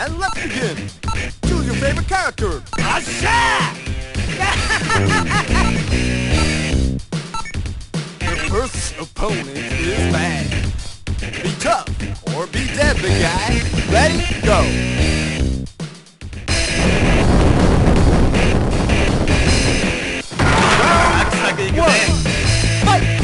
And let's begin. Choose your favorite character. Your first opponent is Bang. Be tough or be dead, big guy. Ready? Go. Round one. Fight!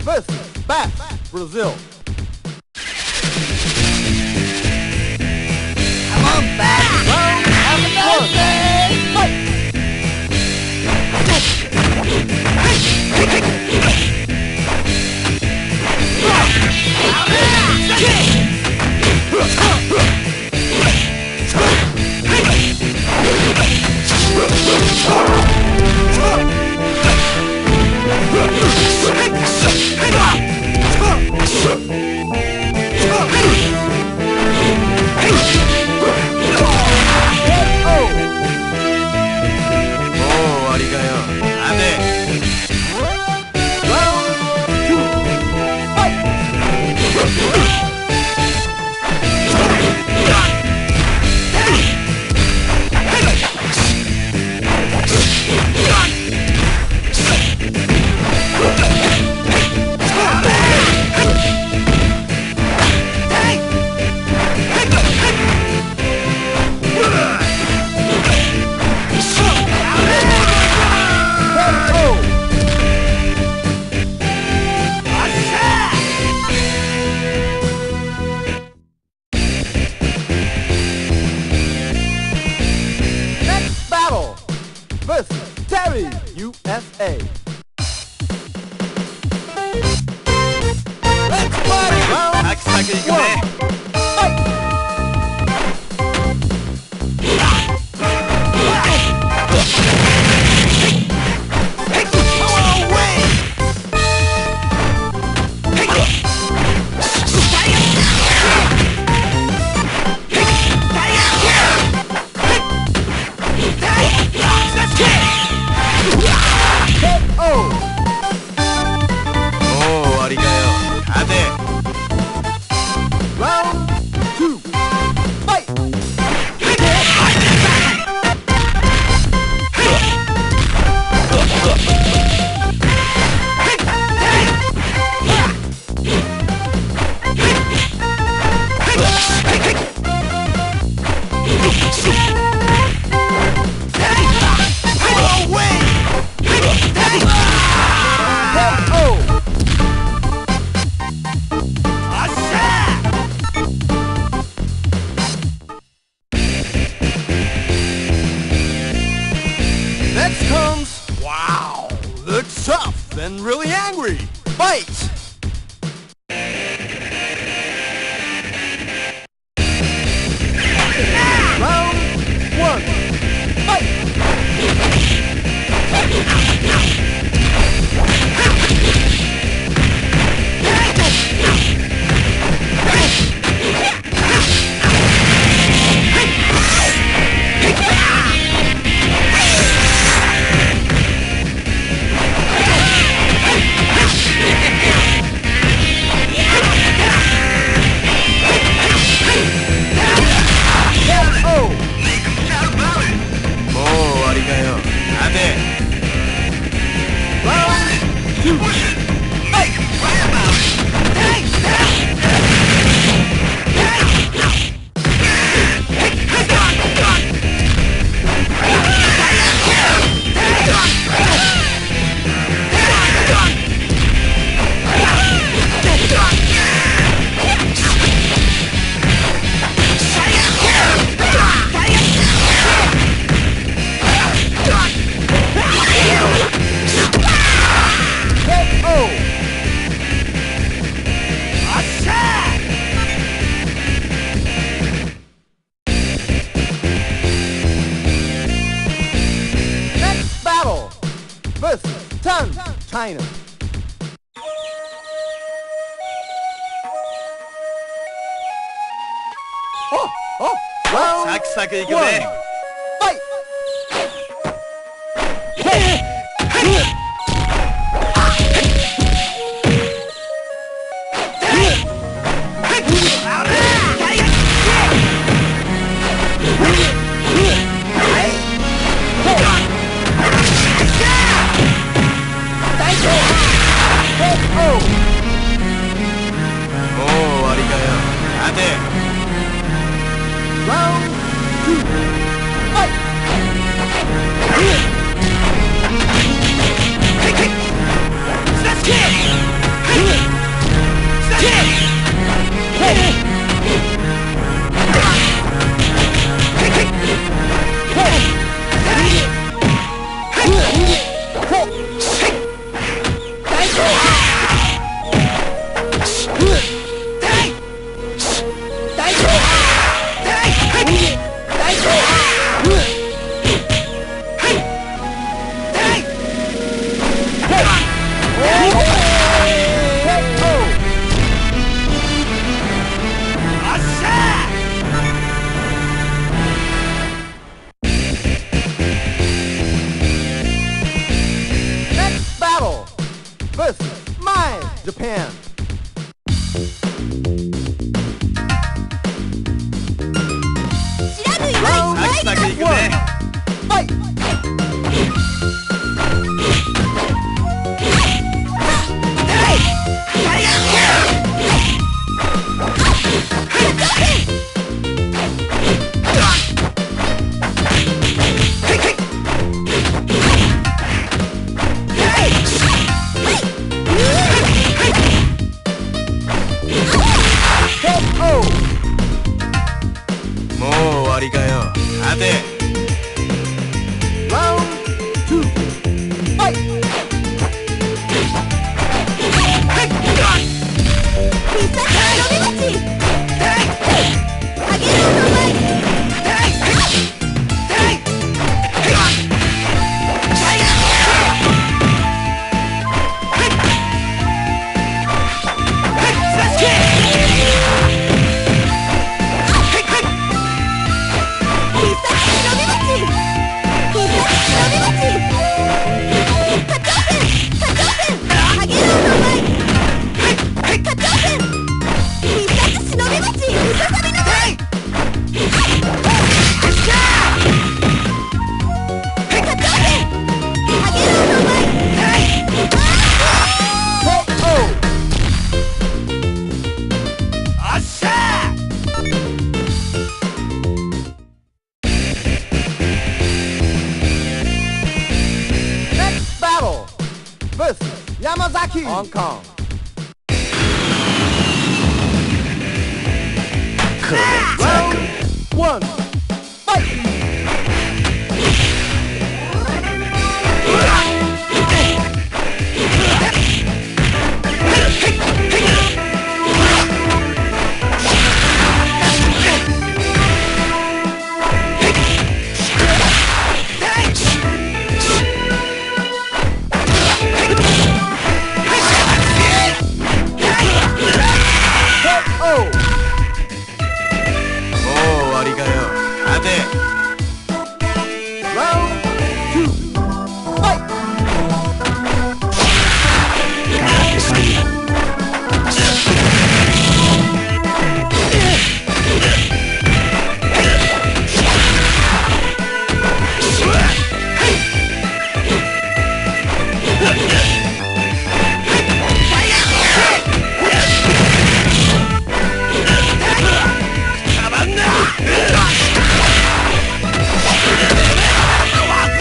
Versus Back, Brazil. Come on, Back. Round Have a nice day. Fight. Versus Terry, USA. Let's party! Round one. Fight! China. Oh, oh, round サクサクいくぜ。 Fight! もう終わりかよ。待て。 Round 2, fight! Next battle versus my Japan. 知らぬい Round サクサクいくぜ。 Fight! KO! もう終わりかよ。待て。 Round 2, fight! 必殺忍び鉢ハゲロウの舞。必殺忍び鉢、必殺忍び鉢、波長線、波長線、ハゲロウの舞、波長線、必殺忍び鉢、ムササビの舞。波長線、ハゲロウの舞。 KO! おっしゃ。 Next battle versus Yamazaki, Hong Kong. Round 1, fight! KO! もう終わりかよ。待て。 Round 2, fight! たまんな。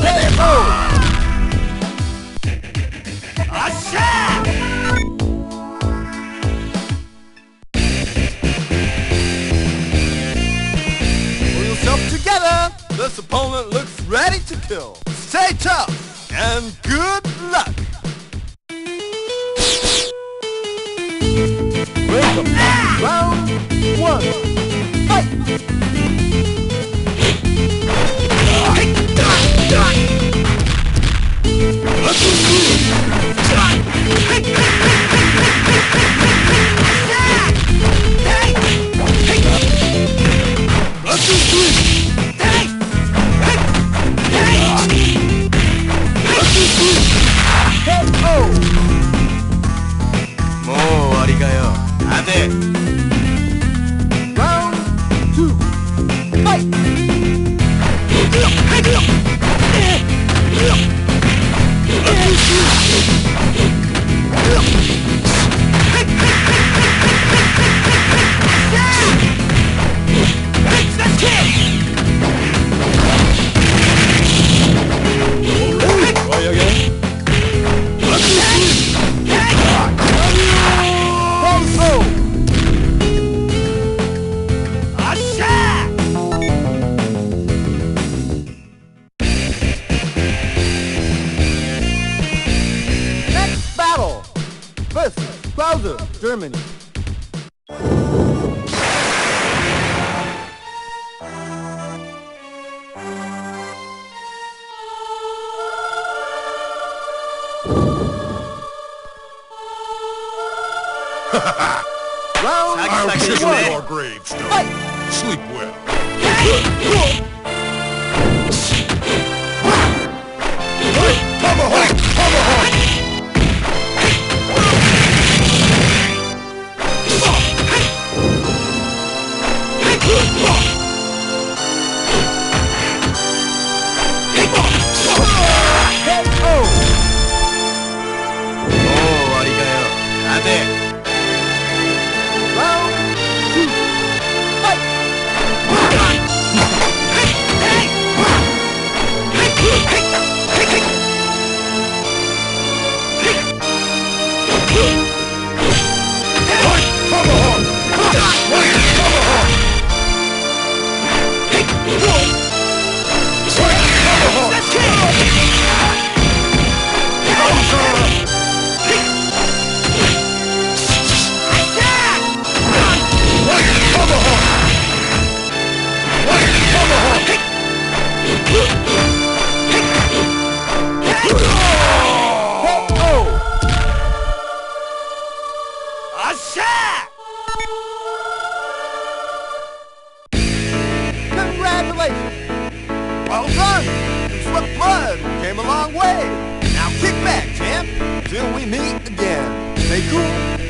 KO! おっしゃ。 Pull yourself together! This opponent looks ready to kill. Stay tough and good luck! Welcome. Round 1, fight! もう終わりかよ。待て。 Round 2. Fight! Try again. KO! Next battle! Versus Krauser, Germany. Round I'll one. I'll chisel your gravestone. Fight! Sleep well. Tomahawk! Tomahawk! KO! もう終わりかよ。待て。 Round 2. Fight! Tomahawk! Tomahawk! Tomahawk! Tomahawk! Tomahawk! KO! Congratulations! Well done! You sweat blood and came a long way. Now kick back, champ, till we meet again. Stay cool.